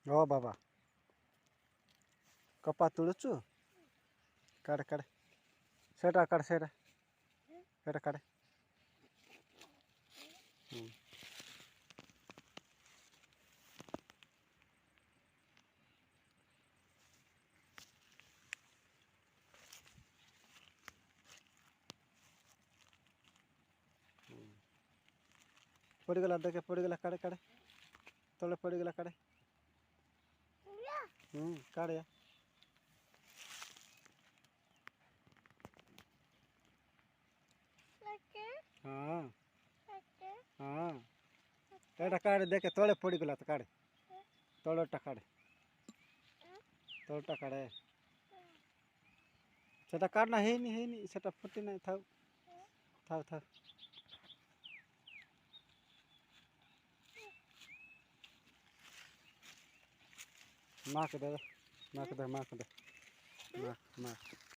ও বাবা କପା ତୁଳୁଛୁ। କାଢ଼େ କାଢ଼େ ସେଟା କାଢ଼େ, ସେଟା ସେଟା କାଢ଼େ। ହୁଁ ପଡ଼ିଗଲା, ଦେଖେ ପଡ଼ିଗଲା। କାଢ଼େ କାଢ଼େ, ତଳେ ପଡ଼ିଗଲା, କାଢ଼େ। କାଢ଼େ। ହଁ ହଁ, ଏଇଟା କାଢ଼େ, ଦେଖେ ତଳେ ପଡ଼ିଗଲା ତ, କାଢ଼େ ତଳଟା କାଢ଼େ, ତଳଟା କାଢ଼େ। ସେଟା କାଢ଼ ନା, ହେଇନି ହେଇନି ସେଟା, ଫୁଟି ନାହିଁ। ଥାଉ ଥାଉ ଥାଉ। ମାକୁ ଦେ, ମାକୁ ଦେ, ମାକୁ ଦେ, ମା ମା।